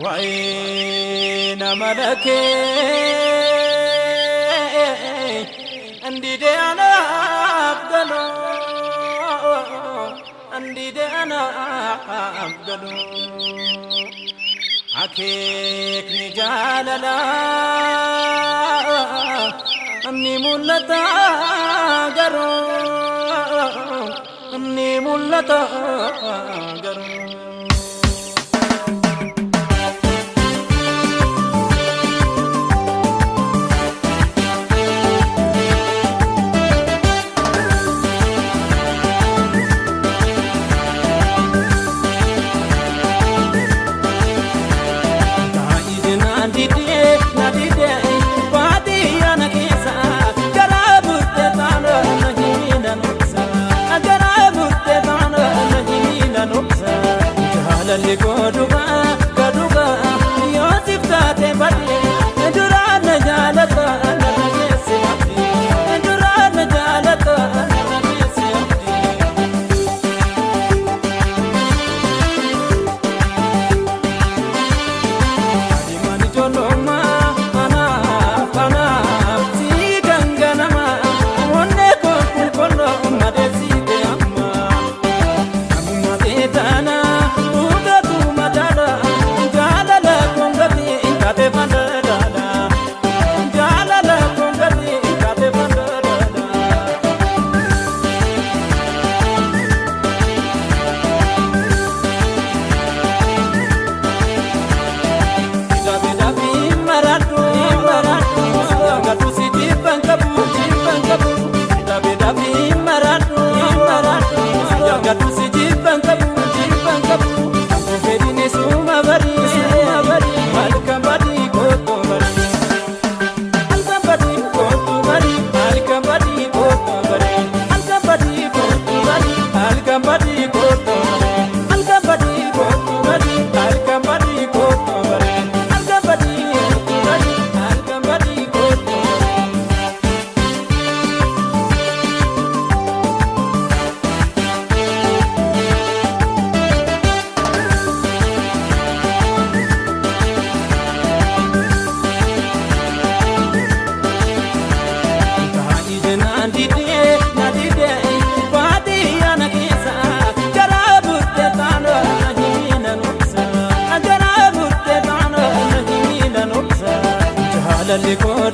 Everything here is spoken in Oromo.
Waa'ee nama lakkee ndidee anaaf galoo, ndidee anaaf galoo, akeekni jaalalaa ni mul'ata garuu, ni mul'ata garuu. Jaalalli godhugaa gadhugaa yoo siif taate badee, duraan na jaalata narra geesse abdii, duraan na jaalata narra geesse abdii. Adeemaan ijoollummaa anaaf anaaf si ganganama, onnee koo qulqulluu madeessite amma. Namummaa teetana dhugatu madaala, jaalala koongati kaatee fandadaala, jaalala koongati kaatee fandadaala. Dabi maradhu maradhu, gatu si jibban qabu jibban qabu. Dabi dabi maradhu maradhu, gatu si jibban qabu jibban qabu. Fedhini suma bari suma bari, halkan badi kootu bari, halkan badi kootu bari, halkan badi kootu bari, halkan badi kootu bari, halkan badi kootu bari, halkan badi kootu bari, halkan badi kootu bari, halkan badi kootu bari, halkan badi kootu bari. Taa'ii didee na didee baadiyyaa na keessa, garaa buttee taana na himina nuqsa, garaa buttee taana na himina nuqsa. Jaalalli koo